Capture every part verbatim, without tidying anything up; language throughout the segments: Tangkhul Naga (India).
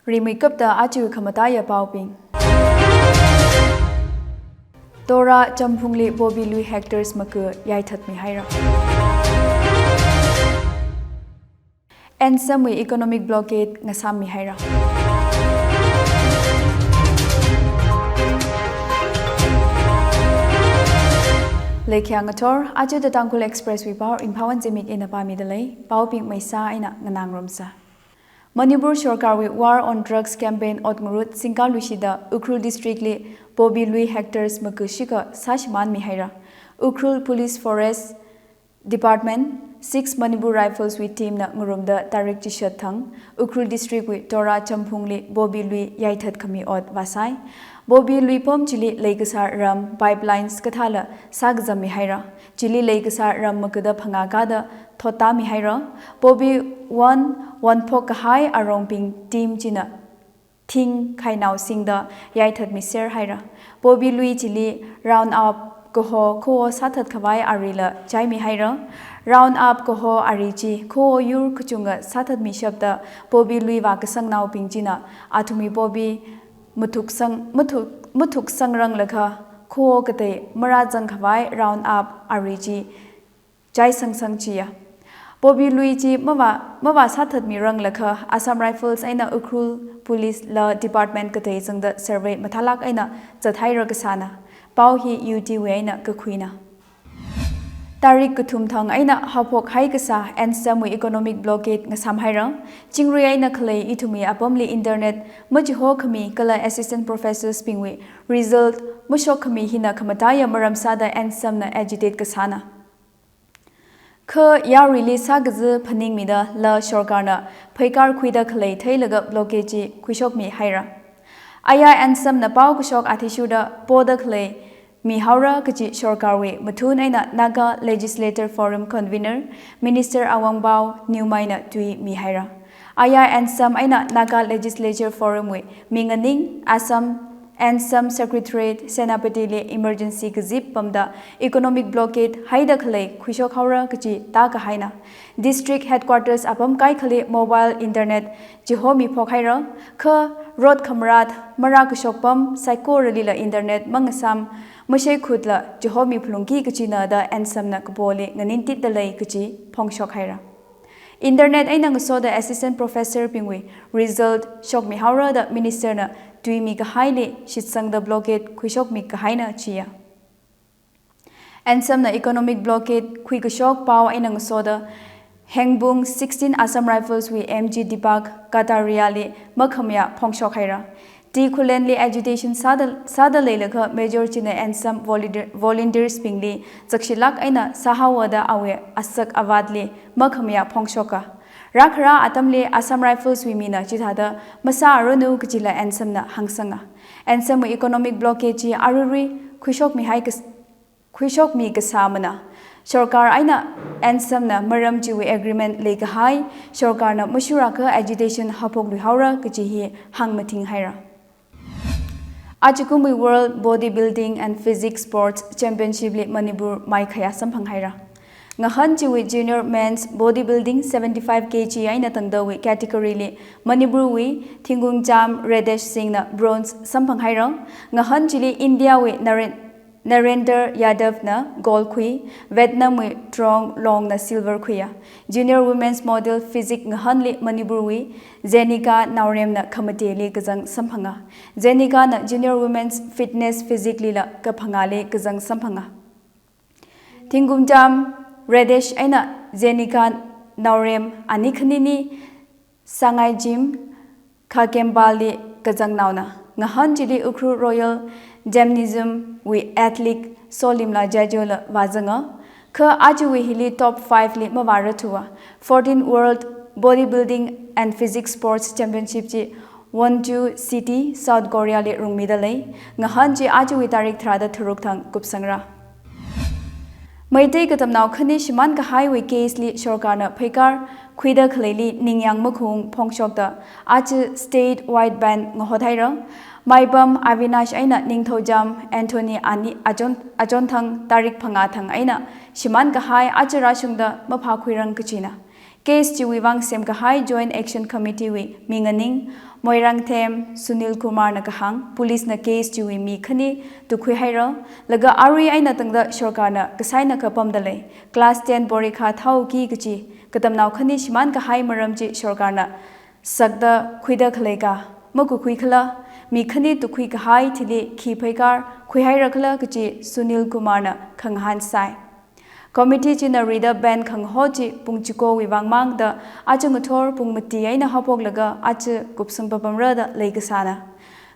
Rimeikapta aja khamataiya paobing. Tora Champhungli Bobby Lui hectares maku yaithatmihaira. Ansamwui economic blockade ngasāmmihaira. Leikhiya ngathor, aja The Tangkhul Express wui pao Ringphawon Zimik eina pāmidalei, paobing maisa eina nganāngarumsa. Manipur Sorkarwui War on Drugs campaign ot ngarut singkaluishida Ukhrul District li Bobby Lui hectares maku shikha sāshimānmihaira. Ukhrul Police Forest Department, Six Manipur Rifles wui team na ngarumda tarik chishat thang, Ukhrul District wui Tora Champhungli Bobby Lui yaithatkhami ot vāsai. Bobby Lui pam chili leikasā ram pipelines kathāla sākazammihaira. Chili leikasā ram makuda phangā kāda thottāmihaira. Bobby one, one phok kahai arongbing team china thing khainao singda yaithatmiserhaira. Bobby Lui chili Roundup kaho khuo sāthatkhavai arila chaimihaira. Roundup kaho ari chi khuo yur kachunga sāthatmishapta Bobby Lui vākasangnaobing china athumwui Bobby mathuksang, mathu-, mathuksangrang lakha khuo katei marāzangkhavai Roundup ari chi chaisangsang chiya. Bobby Lui chi mavā, mavāsāthatmirang lakha Assam Rifles eina Ukhrul Police la department katei zangda survey mathālāk eina zathaira kasāna. Pao hi U T wui eina kakhuina. Tarik kathum thang eina haophok haikasā Ansamwui economic blockade ngasāmhaira. Chingri eina khalei ithumwui apamli internet machihokhami kala assistant professors bingwui result mashokkhami hina khamataiya maram sāda Ansamna agitate kasāna. Kha yaruili sākazi phaningmida la sorkarna pheikar khuida khalei theilaga blockade chi khuishokmihaira. Aya Ansamna pao kashok athishurda poda khalei mihaora kachi sorkarwui mathun eina Naga Legislature Forum convener Minister Awangbau Newmai na tuimihaira. Aya Ansam eina Naga Legislature Forum wui minganing Assam Ansam Secretariat Senapatili emergency kazip pamda economic blockade haida khalei khuishokhaora kachi tākahaina. District headquarters apam kaikhali mobile internet chihomi phokhaira, kha road khamarat marākashok pam saikoralila internet mangasam masheikhutla chihomi phalungki kachina da Ansamna kapoli nganingtitdalei kachi phongshokhaira. Internet eina ngasoda assistant professor bingwui result shokmihaora da minister na tuimi kahaili shitsangda blockade khuishokmi kahaina chiya. Ansamna economic blockade khuikashok pao eina ngasoda Hengbung sixteen Assam Rifles wui M G Deepak Kataria li makhamayā phongshokhaira. T Khullenli agitation sāda, sāda leilakha Major china Ansam volunteer, volunteers bingli zakshilāk eina sāhaowa da awui asak avatli makhamayā phongshoka. Rākhara atamli Assam Rifles wui mina chithāda masāranu kachila Ansamna hāngsanga. Ansamwui economic blockade chi aruirui khuishokmihai kas-, khuishokmi kasāmana. Sorkar eina Ansamna maram chiwui agreement leikahai, sorkarna mashurākha agitation haophokluihaora kachi hi hāngmathinghaira. Ajakumwui World Bodybuilding and Physique Sports Championship li Manipur maikhayā samphanghaira. Ngahān chiwui junior men's bodybuilding seventy-five K G eina tangdawui category li Manipurwui Thingkungcham Redesh Singh na bronze samphanghaira. Ngahān chili Indiawui Naren-, Narendra Yadav na gold khui, Vietnamwui Trong Long na silver khuiya. Junior women's model physique ngahānli Manipurwui Zenika Naorem na khamateli kazang samphanga. Zenika na junior women's fitness physique lila kaphangāli kazang samphanga. Thingkungcham Redesh eina Zenika Naorem ani khanini Sangaijim Khakempal li kazangnaona. Ngahān chili Ukhrul Royal Gymnasium wui athlete Solimla Jajola vāzanga. Kha ajawui hili top five li mavārathua. Fourteen World Bodybuilding and Physique Sports Championship chi Wonju City, South Korea li rungmidalei. Ngahān chi ajawui tarik tharāda tharuk thang kupsangra. Meitei katamnao khani shimānkahaiwui case li sorkarna pheikar khuida khaleili ningyāng makhung phongshokta aja state wide ban ngahothaira. Maipam Avinash eina Ningthoucham Anthony ani achon, achonthang tarik phangā thang eina shimānkahai aja rāshungda maphākhuirang kachina. Case chiwui vang semkahai Joint Action Committee wui mi nganing, Moirangthem Sunil Kumar na kahāng, police na case chiwui mi khani tukhui haira, laga arui eina tangda sorkarna kasāna kapamda lei. Class ten porikha thao ki kachi katamnao khani shimānkahai maram chi sorkarna sakda khuida khalei ka makakhui khala, mi khani tukhui kahai thili khi pheikar khuihaira khala kachi Sunil Kumar na khangahān sai. Committee china rida ban khangahao chi pung chikowui vang mangda aja ngathor pung mati eina haophoklaga aja kupsang papamra da leikasāna.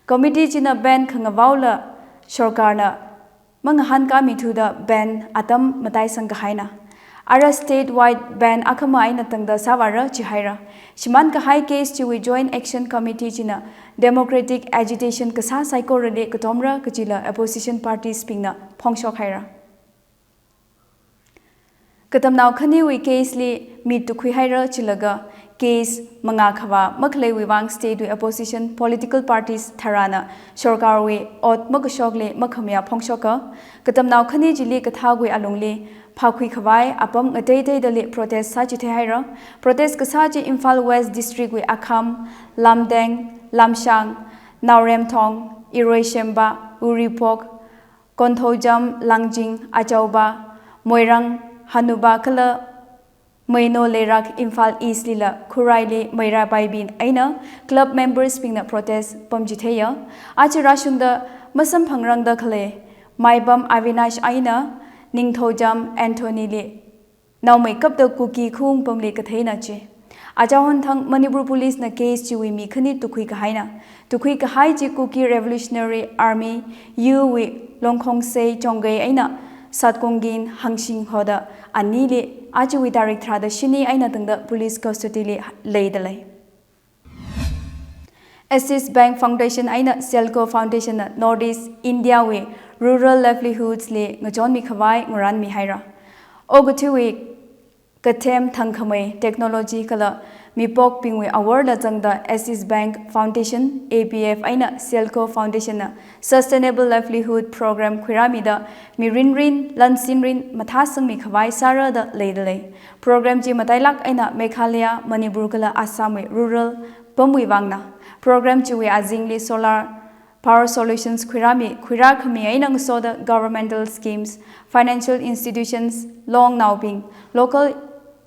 Committee china ban khangavaola sorkarna mangahān kamithuda ban atam mataisang kahaina. Ara state wide ban akhama eina tangda sāvāra chihaira. Shimānkahai case chiwui Joint Action Committee china democratic agitation kasā saikorali katomra kachila opposition parties bingna phongshok haira. Katamnao khaniwui case li mi tukhui haira chilaga case manga khavā makhaleiwui vang state wui opposition political parties tharāna sorkarwui ot makashokli makhamayā phongshoka. Katamnao khani chili kathākwui alungli phākhui khavai apam ngateiteidali protest sāchithei haira. Protest kasā chi Imphal West District wui Akham, Lamdeng, Lamshang, Naoremthong, Iroishemba, Uripok, Konthoujam, Langjing, Achauba, Moirang, Hanuba kala Meino Leirak Imphal East lila Khuraili Meira Baibin eina club members bingna protest pamchitheiya. Aja rāshungda masamphangrangda khalei Maibam Avinash eina Ningthoujam Anthony li naomeikapta Kuki khawung pamli katheina chi. Achahon thang Manipur Police na case chiwui mi khani tukhui kahaina. Tukhui kahai chi Kuki Revolutionary Army, U wui Longkhongsei Chonggei eina Satkonggin Hangshing hoda anili ajawui tarik tharāda shini eina tangda police custody li leida lei. Axis Bank Foundation eina Selco Foundation na North East India wui rural livelihoods li ngachonmi khavai ngarānmi haira. Okathuiwui kathem thangkhamei technology kala mipokbingwui aworla zangda Axis Bank Foundation, A B F eina Selco Foundation na Sustainable Livelihood Program khuirāmida mirinrin, lansinrin mathāsangmi khavai sāra da leida lei. Program chi matailak eina Meghalaya, Manipur kala Assam wui rural pamwui vangna. Program chiwui azingli solar power solutions khuirāmi, khuirākhami eina ngasoda governmental schemes, financial institutions, longnaobing, local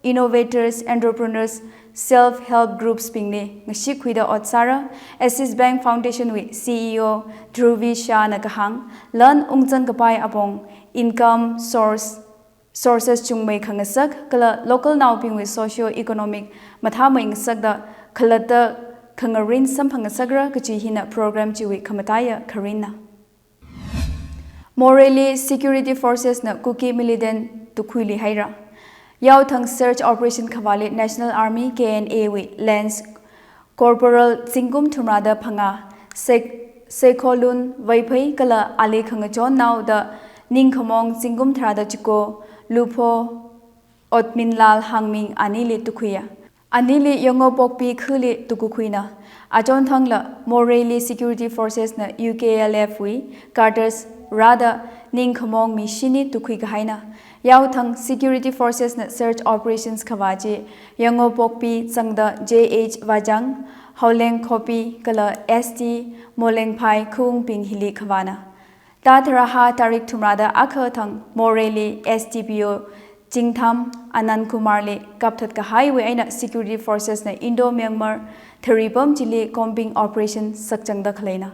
innovators, entrepreneurs, self-help groups bingli ngashikhuida ot sāra. Axis Bank Foundation wui C E O Dhruvi Shah na kahāng, lan ungzang kapai apong income source, sources chungmei khangasak kala local naobingwui socio-economic mathāmei ngasakda khalatta khangarin samphangngasakra kachi hina program chiwui khamataiya kharinna. Moreh li security forces na Kuki militant tukhuili haira. Yaothang search operation khavāli National Army, K N A wui Lance Corporal zingkum thumrāda phangā, Sek-, Sekholun Vaiphei kala ali khangachonnao da ningkhamong zingkum tharāda chiko, Lupho Otminlal Hangming anili tukhuiya. Anili Yangopokpi khali tukukhuina. Achonthangla Moreh li security forces na U K L F wui cadres rāda ningkhamong mi shini tukhui kahaina. Yaothang security forces na search operations khavā chi Yangopokpi zangda J H Vajang, Haoleng Khopi kala S T Molengphai khawungbing hili khavāna. Thā tharāhā tarik thumrāda akha thang Moreh li S D P O Chingtham Anand Kumar li kapthat kahaiwui eina security forces na Indo-Myanmar tharipam chili combing operation sakchangda khaleina.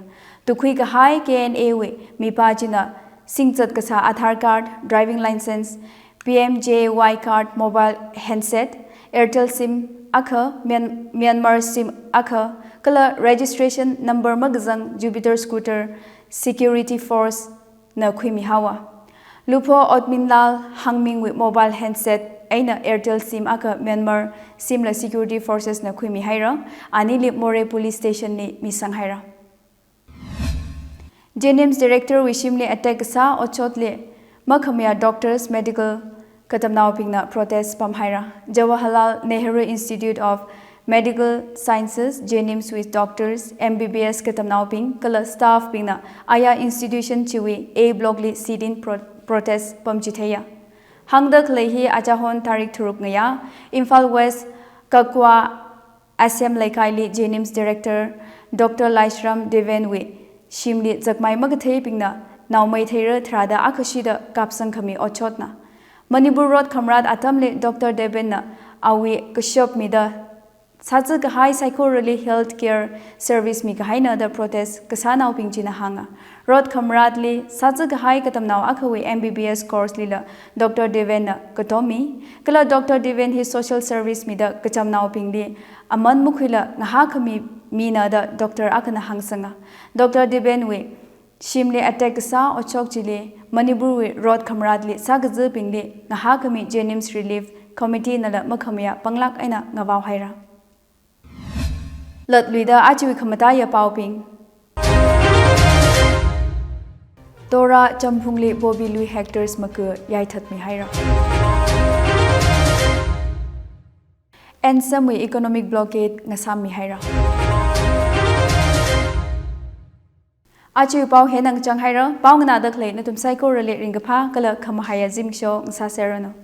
Tukhui kahai K N A wui mipā china singzat kasā Aadhaar card, driving license, P M J A Y card, mobile handset, Airtel sim akha, Myan-, Myanmar sim akha, kala registration number makazang Jupiter scooter security force na khuimihaowa. Lupho Otminlal Hangmingwui mobile handset eina Airtel sim akha, Myanmar simla security forces na khuimihaira, anili Moreh police station li misanghaira. JNIMS director wui shimli attack kasā otshotli makhamayā doctors, medical katamnaobingna protest pamhaira. Jawaharlal Nehru Institute of Medical Sciences, JNIMS wui doctors, M B B S katamnaobing kala staff bingna aya institution chiwui A block li sit-in pro-, protest pamchitheiya. Hāngda khalei hi achahon tarik tharuk ngayā, Imphal West Kakwa S M Leikaili JNIMS Director Doctor Laishram Deven wui shimli zakmai makatheibingna naomei theira tharāda akhashida kapsang khami otshotna. Manipur Rot khamrat atamli Doctor Deven na awui kashap mida sāzakahai saikorali health care service mikahaina da protest kasānaobing china hānga. Rot khamratli sāzakahai katamnao akhawui M B B S course lila Doctor Deven na katom mi, kala Doctor Deven hi social service mida kachamnaobingli aman makhuila ngahā khami mina da doctor akhana hāngsanga. Doctor Deven wui shimli attack kasā otshok chili Manipur wui Rot khamratli sākazābingli ngahā khami JNIMS Relief Committee nala makhamayā panglāk eina ngavao haira. Latluida ajawui khamataiya paobing. Tora Champhungli poppy lui hectares maka yaithatmi haira. ANSAM wui economic blockade ngasāmmi haira. Ajawui pao hieina ngachang haira. Pao nganāda khalei nathum saikorali ringkaphā kala khamahaiya zimiksho ngasāserranu.